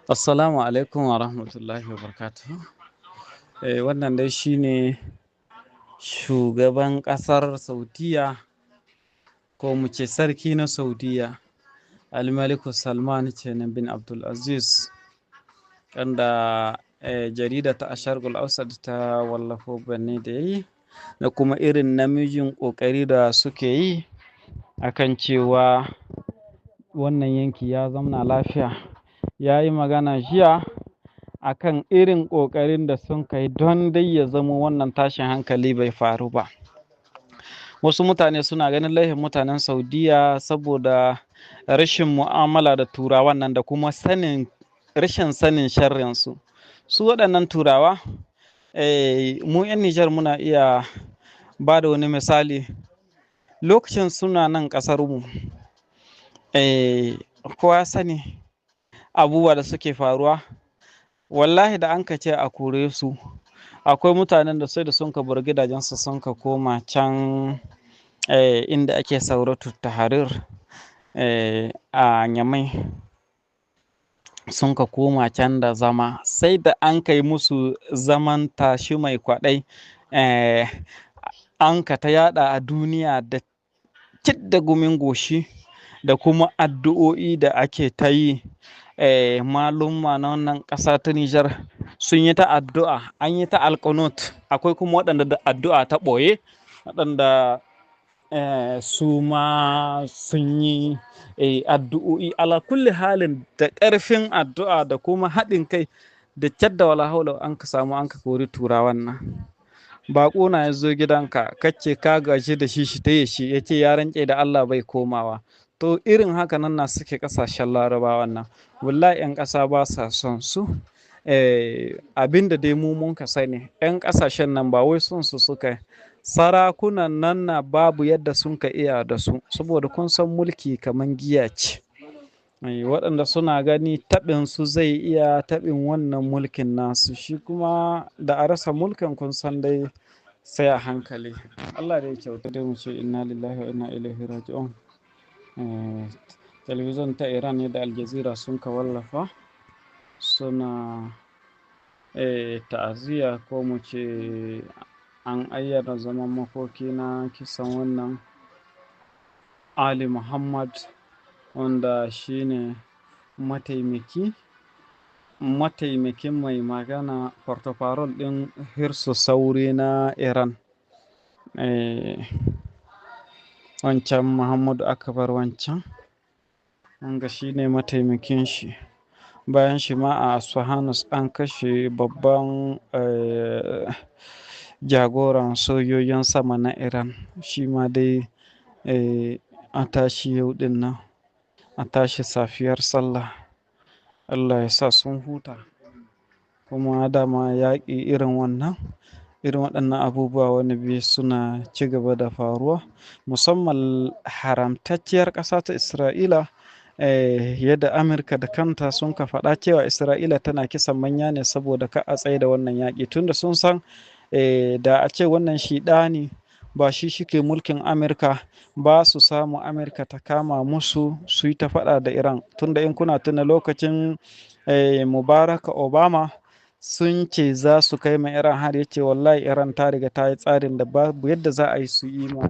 Assalamu alaikum wa rahmatullahi wa barakatuhu. Wannan dai shine shugaban ƙasar Saudiyya, ko mu ce sarki na Saudiyya, Al-Maliku Salman kenan bin Abdulaziz, wanda jarida ta Asharqul Awsat ta wallafo banne da yayi, da kuma irin namijin ƙoƙari da suke yi akan cewa wannan yanki ya zamna lafiya. Ya yi magana jiya akan irin ƙoƙarin da sun kai don dai ya zamo wannan tashin hankali bai faru ba. Wasu mutane suna ganin laifin mutanen Saudiyya saboda rashin mu'amala da turawan nan da kuma sanin rashin sanin sharrinsu. Su waɗannan turawa, mu 'yan Nijar muna iya ba da wani misali. Lokacin suna nan ƙasarmu, kowa ya sani abubuwa da suke faruwa. Wallahi da an ka ce a kore su, akwai mutanen da sai da sun ka bar gidajensu sun ka koma can inda ake Sauratu Tahrir a Nyamai. Sun ka koma can da zama, sai da an kai musu zaman tashi mai kwaɗai, an ka ta yaɗa a duniya da cidda gumin goshi da kuma addu'o'i da ake ta yi. Malumma na wannan ƙasa ta Nijar sun yi ta addu'a, an yi ta alƙunut. Akwai kuma waɗanda da addu'a ta ɓoye, waɗanda su ma sun yi addu'o'i. Ala kulli halin, da ƙarfin addu'a da kuma haɗin kai da cadda wala haula an ka samu an ka kori turawan nan. Baƙo na ya zo gidanka, kace ka gaji da shi, shi taye shi, ya ce ya rantse da Allah bai komawa. To irin haka nan na suke ƙasashen Larabawan nan. Wallahi 'yan ƙasa ba sa son su. Abin da dai mu mun ka sani, 'yan ƙasashen nan ba wai son su suka. Sarakunan nan na babu yadda sun ka iya da su, saboda kun san mulki kaman giya ce. Waɗanda suna gani taɓin su zai iya taɓin wannan mulkin nasu, shi kuma da a rasa mulkin kun san dai sai a hankali. Allah dai ya kyauta, dai mu ce inna lillahi wa inna ilaihi raji'un. Talabijin ta Iran ne da Al Jazeera sun ka wallafa, suna ta'aziyya, ko mu ce an ayyana zaman makoki na kisan wannan Ali Muhammad, wanda shine mataimakin mai magana, porte-parole ɗin Hirsu Sauri na Iran. Wancan Muhammadu Akbar wancan, wanga shine mataimakin shi. Bayan shi ma a Isfahan an kashe babban jagoran sojojin sama na Iran. Shi ma dai a tashi yau ɗin nan, a tashi safiyar sallah. Allah ya sa sun huta. Kuma dama yaƙi irin wannan, irin waɗannan abubuwa wani bi suna ci gaba da faruwa. Musamman haramtacciyar ƙasa ta Isra'ila, yadda Amurka da kanta sun ka faɗa cewa Isra'ila tana kisan manya ne saboda kar a tsaida wannan yaƙi. Tunda sun san da a ce wannan shiɗani ba shi shike mulkin Amurka ba, su samu Amurka ta kama musu su yi ta faɗa da Iran. Tunda in kuna tuna lokacin Mubarak Obama, sun ce za su kai ma Iran har, ya ce wallahi Iran ta riga ta yi tsarin da babu yadda za a yi su yi ma.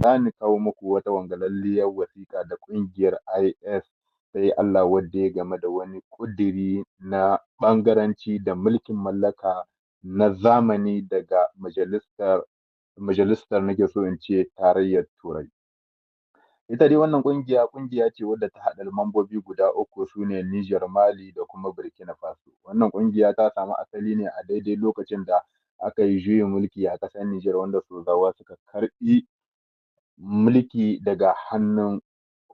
Za ni kawo muku wata wangalalliyar wasiƙa da ƙungiyar IS ta yi Allah wadai game da wani ƙudiri na ɓangaranci da mulkin mallaka na zamani daga majalisar, nake so in ce Tarayyar Turai. Ita dai wannan ƙungiya, ƙungiya ce wadda ta haɗa mambobi guda uku, su ne Niger, Mali da kuma Burkina Faso. Wannan ƙungiya ta samu asali ne a daidai lokacin da aka yi juyin mulki a ƙasar Niger, wanda sojawa suka karɓi mulki daga hannun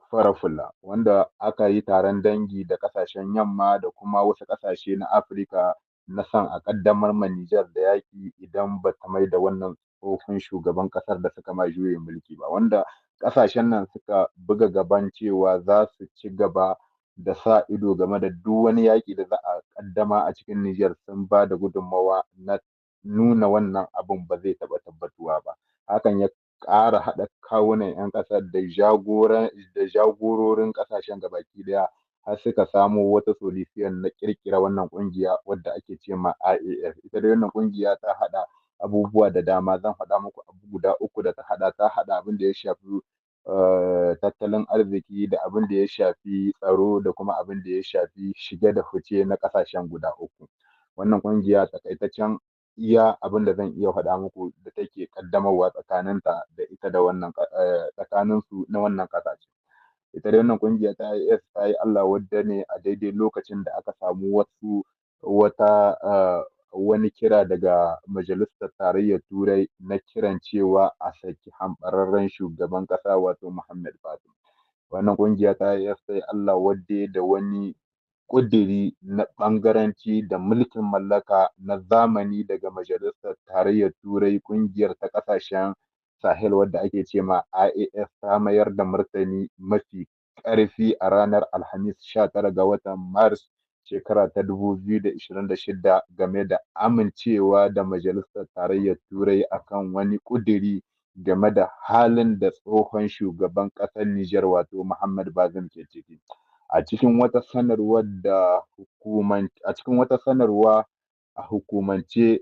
farar hula, wanda aka yi taron dangi da ƙasashen yamma da kuma wasu ƙasashe na Afirka na son a ƙaddamar ma Niger da yaƙi idan ba ta maida wannan tsohon shugaban ƙasar da suka ma juyin mulki ba, wanda ƙasashen nan suka buga gaban cewa za su ci gaba da sa ido game da duk wani yaƙi da za a ƙaddama a cikin Niger. Sun ba da gudunmawa na nuna wannan abun ba zai taɓa tabbatuwa ba. Hakan ya ƙara haɗa kawunan 'yan ƙasar da jagororin ƙasashen gabaki ɗaya. Har suka samo wata solution na ƙirƙira wannan ƙungiya wadda ake ce ma IAS. Ita dai wannan ƙungiya ta haɗa abubuwa da dama. Zan faɗa muku abu guda uku da ta haɗa. Ta haɗa abin da ya shafi tattalin arziki, da abin da ya shafi tsaro, da kuma abin da ya shafi shige da fice na ƙasashen guda uku. Wannan ƙungiya, taƙaitaccen iya abin da zan iya faɗa muku da take ƙaddamarwa tsakaninta da ita da wannan tsakaninsu na wannan ƙasashe. Ita dai wannan ƙungiya ta IAS ta yi Allah wadda ne a daidai lokacin da aka samu wasu wata wani kira daga Majalisar Tarayyar Turai na kiran cewa a saki hamɓararren shugaban ƙasa, wato Muhammad Bazoum. Wannan ƙungiya ta IAS ta yi Allah wadde da wani ƙudiri na ɓangaranci da mulkin mallaka na zamani daga Majalisar Tarayyar Turai. Ƙungiyar ta ƙasashen Sahel wadda ake ce ma IAS ta mayar da martani mafi ƙarfi a ranar Alhamis 19 ga watan Maris shekara ta 2026 game da amincewa da Majalisar Tarayyar Turai akan wani ƙudiri game da halin da tsohon shugaban ƙasar Nijar, wato Muhammad Bazoum, ke ciki. A cikin wata sanarwa a hukumance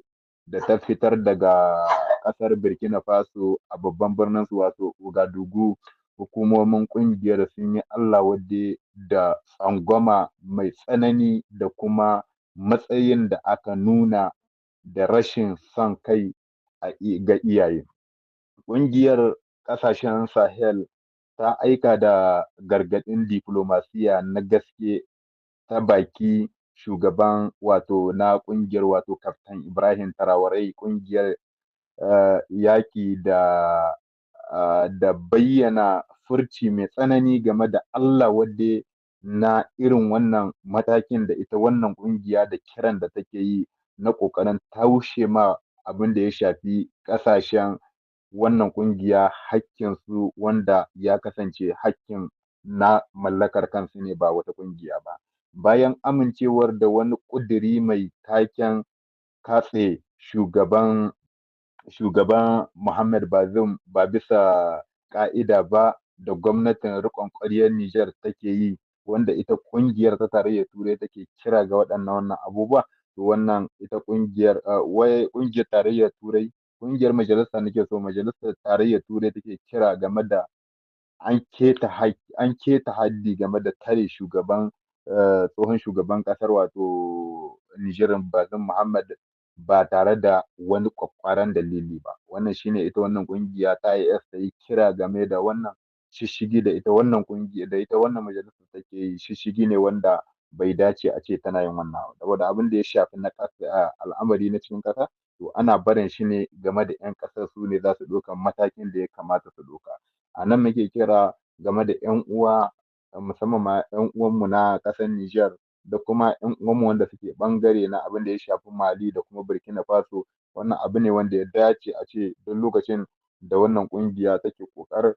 da ta fitar daga ƙasar Burkina Faso a babban birnin su, wato Ouagadougou, hukumomin ƙungiyar sun yi Allah wadde da tsangwama mai tsanani da kuma matsayin da aka nuna da rashin son kai ga iyaye. Ƙungiyar ƙasashen Sahel ta aika da gargaɗin diflomasiya na gaske ta baki shugaban, wato na ƙungiyar, wato Kaftan Ibrahim Traoré. Ƙungiyar yaƙi da bayyana furci mai tsanani game da Allah wadde na irin wannan matakin da ita wannan ƙungiya da kiran da take yi na ƙoƙarin taushe ma abin da ya shafi ƙasashen wannan ƙungiya hakkinsu, wanda ya kasance hakkin na mallakar kansu ne, ba wata ƙungiya ba. Bayan amincewar da wani ƙudiri mai taken katse shugaban Muhammad Bazoum ba bisa ƙa'ida ba da gwamnatin riƙon ƙwaryar Nijar take yi, wanda ita ƙungiyar ta Tarayyar Turai take kira ga waɗannan wannan abubuwa, to wannan ita ƙungiyar wai ƙungiyar Tarayyar Turai, ƙungiyar majalisa nake so, Majalisar Tarayyar Turai take kira game da an keta haddi game da tare shugaban tsohon shugaban ƙasar, wato Nijar, Bazoum Muhammad, ba tare da wani ƙwaƙƙwaran dalili ba. Wannan shine ita wannan ƙungiya ta IAS ta yi kira game da wannan shishshigi da ita wannan ƙungiya, da ita wannan majalisar take yi. Shishshigi ne wanda bai dace a ce tana yin wannan abu, saboda abin da ya shafi na ƙasa, al'amari na cikin ƙasa, to ana barin shi ne game da ƴan ƙasar, su ne za su ɗauka matakin da ya kamata su ɗauka. A nan muke kira game da ƴan uwa, musamman ma ƴan uwanmu na ƙasar Nijar da kuma ƴan uwanmu wanda suke ɓangare na abin da ya shafi Mali da kuma Burkina Faso. Wannan abu ne wanda ya dace a ce duk lokacin da wannan ƙungiya take ƙoƙarin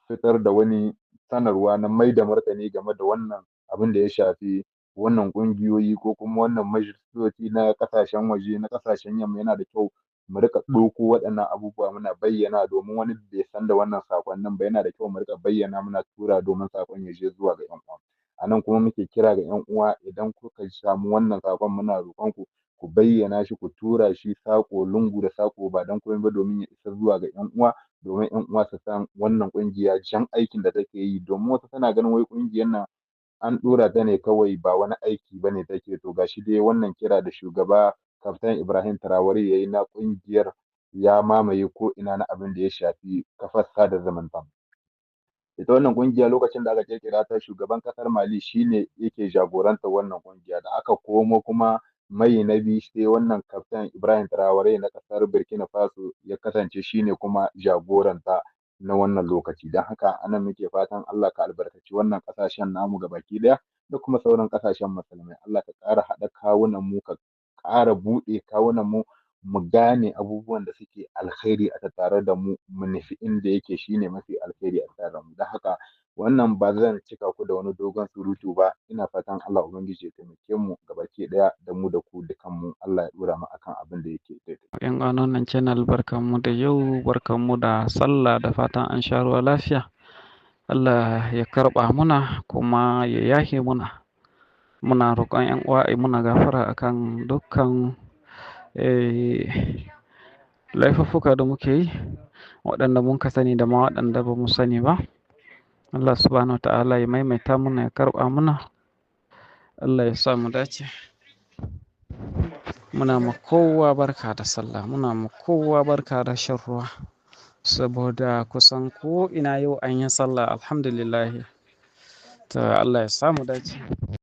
fitar da wani sanarwa na mai da martani game da wannan abin da ya shafi wannan ƙungiyoyi ko kuma wannan majalisoci na ƙasashen waje, na ƙasashen yamma, yana da kyau mu riƙa ɗauko waɗannan abubuwa muna bayyana, domin wani bai san da wannan saƙonnin ba. Yana da kyau mu riƙa bayyana muna tura domin saƙon ya je zuwa ga ƴan uwa. A nan kuma muke kira ga ƴan uwa, idan kuka samu wannan saƙon, muna roƙon ku ku bayyana shi, ku tura shi saƙo, lungu da saƙo, ba don komai ba domin ya isa zuwa ga ƴan uwa, domin ƴan uwa su san wannan ƙungiya jan aikin da take yi, domin wasu suna ganin wai ƙungiyar nan an ɗora ta ne kawai, ba wani aiki bane take. To gashi dai wannan kira da shugaba Kaftan Ibrahim Traoré yayi na ƙungiyar ya mamaye ko ina na abin da ya shafi kafar sada zumunta. Ita wannan ƙungiya, lokacin da aka ƙirƙira ta, shugaban ƙasar Mali shine yake jagorantar wannan ƙungiya. Da aka komo kuma mai na biyu, sai wannan Kaftan Ibrahim Traoré na ƙasar Burkina Faso ya kasance shine kuma jagoranta na wannan lokaci. Don haka anan muke fatan Allah ka albarkaci wannan ƙasashen namu gabaki ɗaya da kuma sauran ƙasashen musulmai. Allah ka ƙara haɗa kawunan mu, ka ƙara buɗe kawunan mu, mu gane abubuwan da suke alkhairi a tattare da mu, mu nufi inda yake shine mafi alkhairi a tattare da mu. Don haka wannan ba zan cika ku da wani dogon surutu ba. Ina fatan Allah Ubangiji ya taimake mu gabaki ɗaya, da mu da ku dukan mu. Allah ya ɗora mu akan abin da yake daidai. Yan wannan channel, barkanmu da yau, barkanmu da sallah, da fatan an sha ruwa lafiya. Allah ya karɓa muna kuma ya yahe muna. Muna roƙon 'yan uwa ayi muna gafara akan dukkan laifuffuka da muke yi, waɗanda mun ka sani da ma waɗanda ba mu sani ba. Allah subhanahu wa ta'ala ya maimaita muna, ya karɓa muna. Allah ya sa mu dace. Muna ma kowa barka da sallah, muna ma kowa barka da shan ruwa. Saboda kusan ko ina yau an yi sallah, alhamdulillah. To Allah ya sa mu dace.